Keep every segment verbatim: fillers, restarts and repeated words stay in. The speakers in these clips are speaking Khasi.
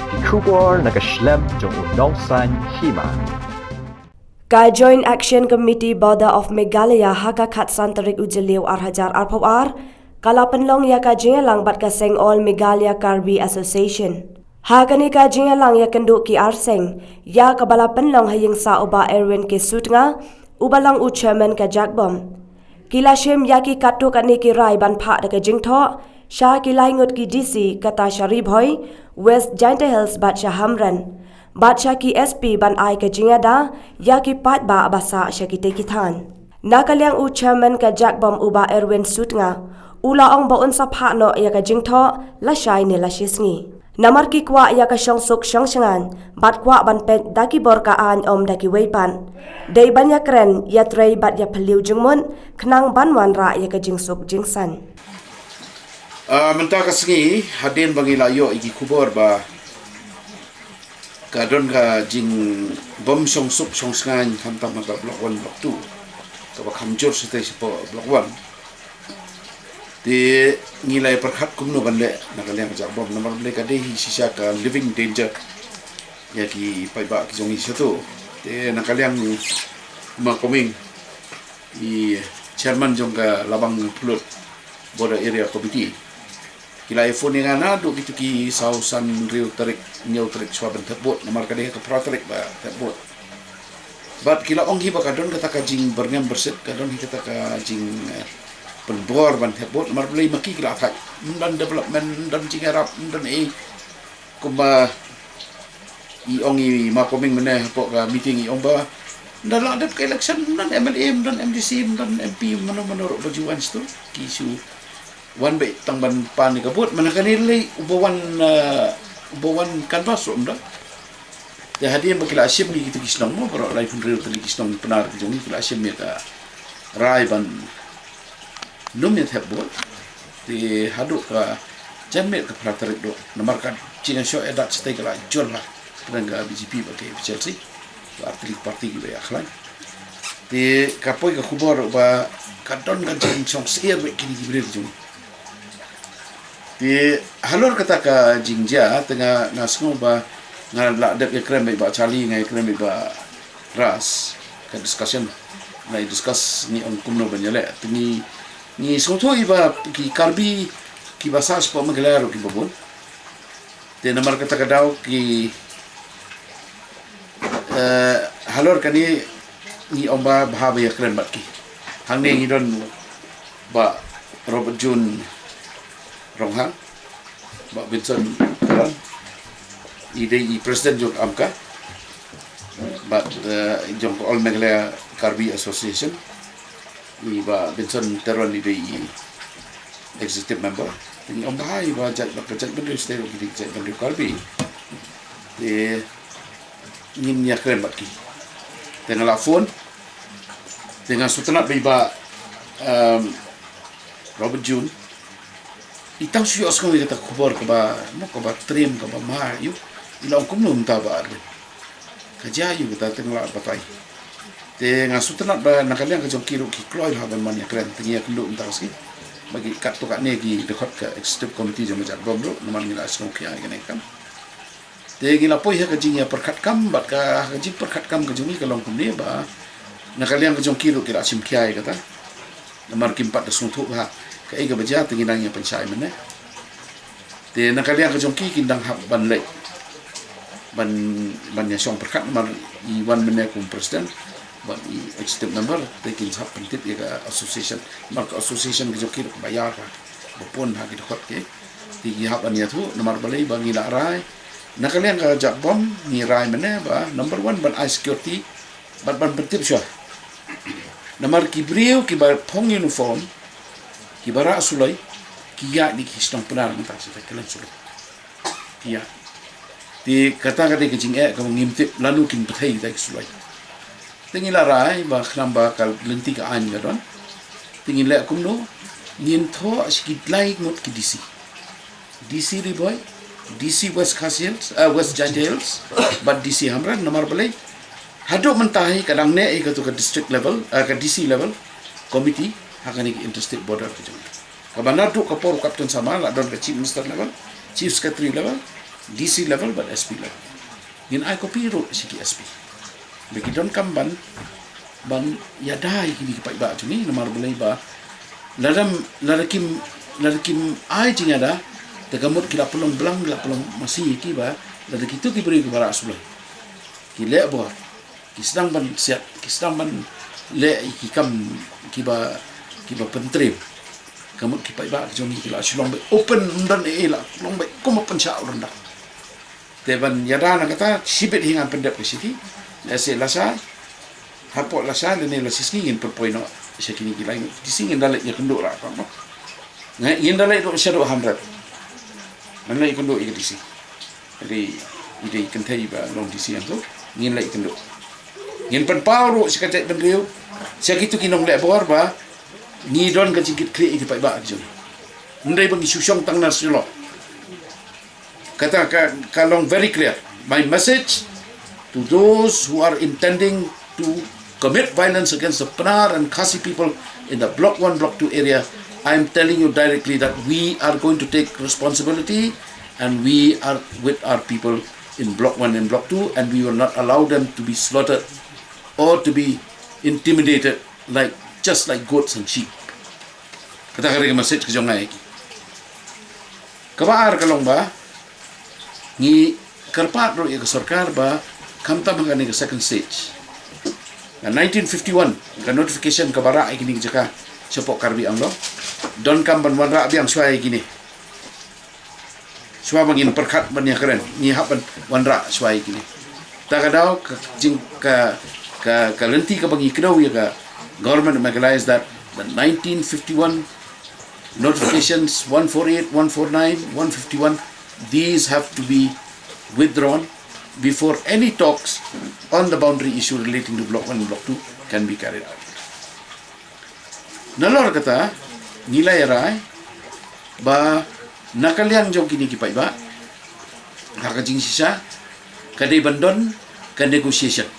Ki khubor na ka shlem jong u nongsan hima. Ka Joint Action Committee Border of Meghalaya ha ka khatsan tarik u Jylliew ar hajar arphew ar ka la pynlong ïa ka jingïalang bad ka seng All Meghalaya Karbi Association. Ha kane ka jingïalang ïakynduh ki ar seng, ïa kaba la pynlong ha ïing sah u Bah Erwin K Sutnga, uba long u chairman ka JACBOM. Ki la shim ïa ki katto katne ki rai ban phah da ka jingthoh sha ki lai ngut ki D C, kata sha Ri Bhoi, West Jaintia Hills bad sha Hamren. Bad sha ki S P ban ai ka jingïada ïa ki paidbah ba sah sha kitei ki thaiñ. Na ka liang u chairman ka JACBOM u Bah Erwin Sutnga, u la ong ba un sa phah noh ïa ka jingthoh lashai ne lashisngi. Namar ki kwah ïa ka shongsuk shongshngaiñ, bad kwah ban peit da ki bor ka aiñ, ym da kiwei pat. Dei ban ïakren, ïatrei bad ïaphylliew jingmut, khnang ban wanrah ïa ka jingsuk jingsaiñ. Ah, mynta ka sngi, hadien ba ngi la ïoh ïa ki khubor ba ka don ka jingbym shongsuk shongsngaiñ, khamtam ha ka Block One, Block Two, kaba kham jur shatei shapoh Block One. Te ngi la ïa pyrkhat kumno ban leh na ka liang ka JACBOM, namar balei ka dei hi shisha ka living danger ïa ki paidbah ki jong ngi shato. Te na ka liang u Ma Koming, i chairman jong ka Labang Phulut Border Area Committee, ki la ïa phone ïa nga naduh kito ki saw san hynriew tarik, hynñiew tarik shuwa ban thep vote, namar ka dei ka phra tarik ba thep vote. Bad ki la ong hi ba ka don kata ka jingbyrngem byrsit, ka don hi kata ka jing, eh, pynbor ban thep vote, namar balei ma ki ki la thait. Ym don development, ym don jingïarap, ym don ei. Kumba i ong i Ma Koming mynne hapoh ka meeting, i ong ba ym don lah dep ka election, ym don M L A, ym don M D C, ym don M P, mano mano ruh ba ju wan shato. Ki shu wan beit tang ban pan ïa ka vote, mynta kane lei uba wan, eh, uba wan canvass ruh ym don. Te hadien ba ki la shim ïa kito ki shnong mo, baroh laiphew hynriew tylli ki shnong Pnar ki jong ngi, ki la shim ïa ka rai ban nym ïa thep vote. Te haduh ka janmiet ka phra tarik duh, namar ka jingïashoh ïadat shatei ka la jur ha pdeng ka B J P bad ka A P H L C, ka ar tylli ki party kiba ïakhlaiñ. Te ka poi ka khubor ba ka don ka jingsngewsih bad kine ki briew ki jong ngi. Te halor kata ka jingjia, te nga, nga sngew ba nga la dep ïakren bad i Bah Charlie, nga ïakren bad i Bah Ras, ka discussion, nga ïa discuss ngi ong kumno ban ïaleh. Te ngi, ngi sngewthuh ïa ba ki Karbi kiba sah shapoh Meghalaya ruh kiba bun. Te namar kata ka daw ki, eh, halor kane ngi ong ba bha ba ïakren bad ki. Hangne ngi don Bah Robert June Ronghang, Bah Benson Teron, i dei i president jong ka AMKA, bad, eh, jong ka All Meghalaya Karbi Association, i Bah Benson Teron i dei i executive member. Te ngi ong ba hai ba jait, ba ka jaitbynriew shatei ruh ki dei ki jaitbynriew Karbi. Te ngin ïakren bad ki. Te nga la phone, te nga sngewtynnat ba i Bah, um, Robert June, i tang shu ïohsngew ïa kata ka khubor kaba, mo, kaba triem, kaba ma ïa u, i la ong kumno mynta Bah Erwin. Ka jia ïa u kata, te nga la batai. Te nga sngewtynnat ba na ka liang ka jong ki ruh ki kloi bha ban man ïakren, te ngi ïakynduh mynta ka sngi ba ki katto katne ki dkhot ka executive committee jong ka JACBOM ruh, namar ngi la sngewkhia ïa kane ka kam. Te ngi la poi ha ka jingïapyrkhat kam, bad ka, ha ka jingpyrkhat kam ka jong ngi ka long kumne ba na ka liang ka jong ki ruh ki la shim khia ïa kata. Namar kim pat da sngewthuh bha kaei kaba jia, te ngi dang ïa pynshai mynne. Te na ka liang ka jong ki, kin dang hap ban leit ban, ban ïashong pyrkhat, namar i wan mynne kum president bad i executive member, te kin sa hap pyntip ïa ka association. Namar ka association ka jong ki ruh kaba ïar bha, ba pun ha ki dkhot ki. Te ki hap ban ïathuh, namar balei ba ngi la rai, na ka liang ka JACBOM ngi rai mynne ba number one ban ai security bad ban pyntip shuwa. Namar ki briew kiba phong uniform, kiba rah suloi, ki ïaid na ki shnong Pnar mynta shatei, ki len suloi. Ki ïaid. Te kata ka dei ka jingeh kaba ngim tip lano kin pynthei kita ki suloi. Te ngi la rai ba khnang ba ka lynti ka aiñ ka don, te ngin leh kumno, ngin thoh sha ki lai ngut ki D C. D C Ri Bhoi, D C West Khasi Hills, eh, West Jaintia Hills, bad D C Hamren, namar balei haduh mynta hi ka dang neh ïa katu ka district level, eh, ka D C level committee ha kane ka interstate border ka jong ngi. Kaba naduh ka por u Captain Sangma la don ka Chief Minister level, Chief Secretary level, D C level bad S P level. Ngin ai copy ruh sha ki S P ba ki donkam ban, ban ïada ïa kine ki paidbah jong ngi, namar balei ba lada, lada kim, lada kim ai jingïada, te ka mut ki la pynlong blang, ki la pynlong masi ïa ki ba lada kito ki briew kiba rah sublei ki leh bor, ki sdang ban siat, ki sdang ban leh ïa ki kam kiba, kiba pyntriem. Ka mut ki paidbah ki jong ngi ki la shu long beit open, ym don ei ei, la long beit kum u pynshah u ryndang. Te ban ïada na kata, shibit hi ngan pyndep ka shithi. Lehse lashai, hapoh lashai lane lashisngi ngin pynpoi noh sha kine ki laingut D C, ngin da leit ïakynduh ruh, ngin da leit ruh shaduh hundred. Ngan leit ïakynduh ïa ka D C. Hynrei i dei kynthei ba long D C hangto, ngin leit ïakynduh. Ngin pynpaw ruh sha ka jaitbynriew, sha kito ki nongleh bor ba ngi don ka jingkitkhlieh ïa ki paidbah ki jong ngi. Ym dei ba ngi shu shong tang na sha law. Kata ka, ka long very clear. My message to those who are intending to commit violence against the Pnar and Khasi people in the Block one, Block two area, I am telling you directly that we are going to take responsibility and we are with our people in Block one and Block two, and we will not allow them to be slaughtered or to be intimidated like, just like goats and sheep. Kata ka dei ka message ka jong nga ïa ki. Kaba ar ka long ba ngi kyrpad ruh ïa ka sorkar ba khamtam ha kane ka second stage. Ka nineteen fifty-one, ka notification kaba rah ïa kine ki jaka shapoh Karbi Anglong, donkam ban wanrah biang shuwa ïa kine. Shuwa ba ngin pyrkhat ban ïakren, ngi hap ban wanrah shuwa ïa kine. Ta ka daw ka jing, ka, ka, ka lynti kaba ngi kdew ïa ka Government of Meghalaya is that the nineteen fifty-one notifications, one forty-eight, one forty-nine, one fifty-one, these have to be withdrawn before any talks on the boundary issue relating to Block one and Block two can be carried out. Nalor kata, ngi la ïarai ba na ka liang jong kine ki paidbah, ha ka jingshisha ka dei ban don ka negotiation.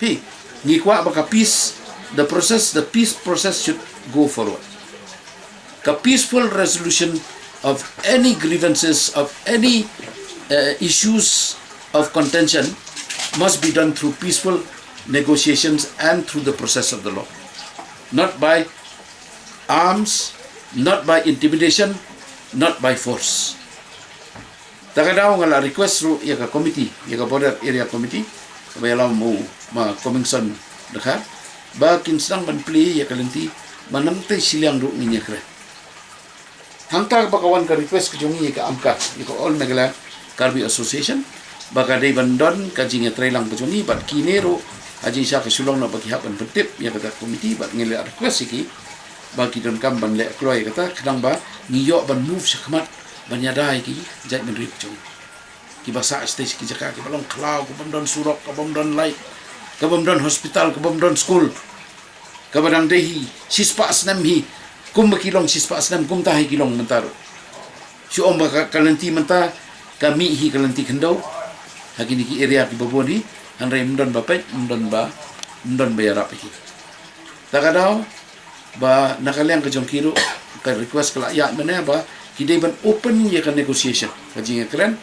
Phi, ngi kwah ba ka peace, the process, the peace process should go forward. Ka peaceful resolution of any grievances, of any, uh, issues of contention must be done through peaceful negotiations and through the process of the law. Not by arms, not by intimidation, not by force. Ta ka daw nga la request ruh ïa ka committee, ïa ka Border Area Committee, kaba ïalam u Ma Comingson Dkhar, ba kin sdang ban plie ïa ka lynti, ba nangta shiliang ruh ngin ïakren. Hangta ba ka wan ka request ka jong ngi ïa ka AMKA, ïa ka All Meghalaya Karbi Association, ba ka dei ban don ka jingïatreilang ka jong ngi, bad kine ruh ha jingshisha ka shu long noh ba ki hap ban pyntip ïa kata ka committee, bad ngi la request ïa ki ba ki donkam ban leh kloi ïa kata, khnang ba ngi ïoh ban move shakhmat ban ïada ïa ki jaitbynriew ka jong ngi. Kiba sah sha ki jaka kiba long khlaw, ka bym don surok, ka bym don light, ka bym don hospital, ka bym don skul. Kaba dang dei hi shispah snem hi, kumba ki long shispah snem, kumta hi ki long mynta ruh. Shu ong ba ka, ka lynti mynta ka mih hi ka lynti khyndew ha kine ki area kiba bun hi, hynrei ym don ba peit, ym don ba, ym don ba ïarap hi. Ta ka daw ba na ka liang ka jong ki ruh ka request ka la ïaid mynne ba ki dei ban open ïa ka negotiation, ka jingïakren,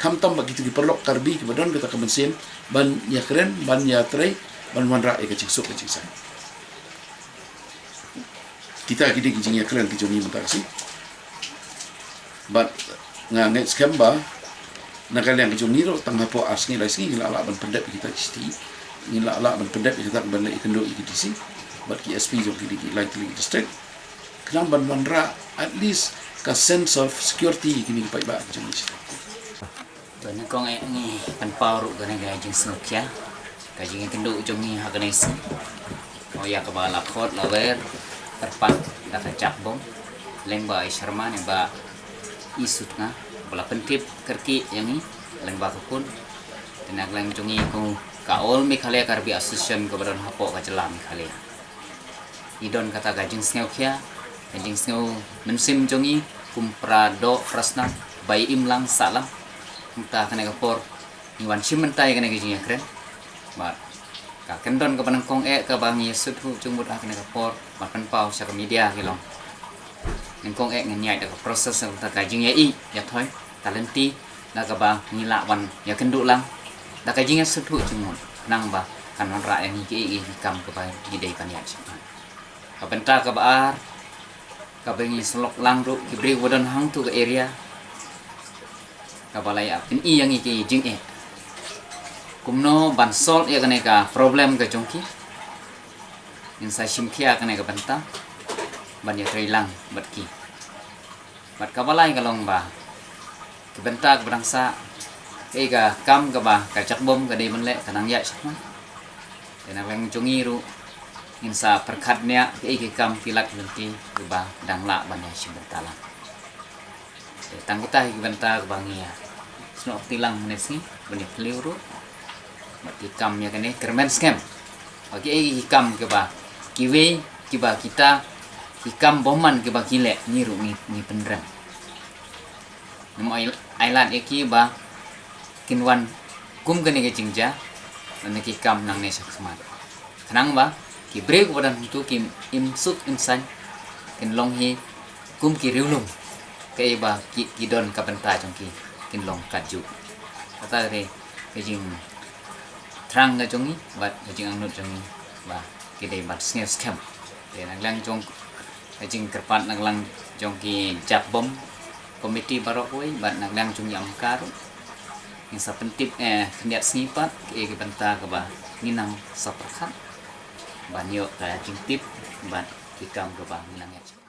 khamtam ba kito ki paralok Karbi kiba don kata ka mynsiem ban ïakren, ban ïatrei, ban wanrah ïa ka jingsuk ka jingsaiñ. Kita ki dei ki jingïakren ki jong ngi mynta ka sngi. Bad nga ngeit skhem ba na ka liang ka jong ngi ruh, tang hapoh ar sngi lai sngi ngin lah lah ban pyndep ïa kita ki shithi, ngin lah lah ban pyndep ïa kita ban leit ïakynduh ïa ki D C bad ki S P jong ki dei ki lai tylli ki district, khnang ban wanrah at least ka sense of security ïa kine ki paidbah ki jong ngi. Te nyngkong eh ngi pynpaw ruh kane ka jingsngewkhia, ka jingïakynduh jong ngi ha kane ka sngi. Ïa kaba la khot la wer kyrpad da ka jakbong lyngba i Sharma ne ba i Sutnga ba la pyntip kyrkieh ïa ngi lyngba ka phone. Te na ka liang jong ngi kum ka All Meghalaya Karbi Association kaba don hapoh ka jylla Meghalaya, ngi don kata ka jingsngewkhia, ka jingsngew mynsiem jong ngi kum para doh para snam ba ïa imlang sahlang. Mynta kane ka por ngi wan shim bynta ïa kane ka jingïakren. Bad ka kyndon kaba nyngkong eh kaba ngi ïa sut huh jingmut ha kane ka por ban pynpaw sha ka media ki long, nyngkong eh ngin ïaid da ka process na ka bynta ka jingïaid ïathoi, ka lynti da kaba ngi lah ban ïakynduh lang da ka jingïasngewthuh jingmut, khnang ba kan wanrah ïa ngi kiei kiei ki kam kaba ngi dei ban ïaid shakhmat. Ka bynta kaba ar, kaba ngi sylloh lang ruh ki briew ba don hangto ka area, kaba la ïa pyni ïa ngi ki jingeh kumno ban solve ïa kane ka problem ka jong ki. Ngin sa shim khia kane ka bynta ban ïatrei lang bad ki. Bad kaba lai ka long ba ki bynta kaba dang sah, kaei ka kam kaba ka jakbom ka dei ban leh ka nang ïaid shakhmat. Te na liang jong ngi ruh ngin sa pyrkhat nia kaei ki kam ki lad ki lynti kiba dang lah ban ïashim bynta lang. Te tang kita hi ki bynta kaba ngi ïa snoh kti lang mynne sngi ban ïa phylliew ruh. Bad ki kam ïa kane kyrmen skhem ba kiei ki kam kiba kiwei kiba kita ki kam bymman kiba ki leh ngi ruh ngi, ngi pynrem. Namar ai, ai lad ïa ki ba kin wan kum kane ka jingjia lane ki kam nangne shakhmat, khnang ba ki briew kiba don hangto ki im suk im saiñ kin long hi kum ki riewlum, kaei ba ki, ki don ka bynta jong ki kin long katjuh. Kata ka dei ka jingthrang ka jong ngi bad ka jingangnud jong ngi ba ki dei ban sngewskhem. Te na liang jong ka jingkyrpad na liang jong ki jakbom committee baroh kawei bad na liang jong i Amka ruh, ngin sa pyntip, eh, khyndiat sngi pat kaei ka bynta kaba ngi nang sa pyrkhat ban ïoh ka jingtip bad ki kam kaba ngi nang ïa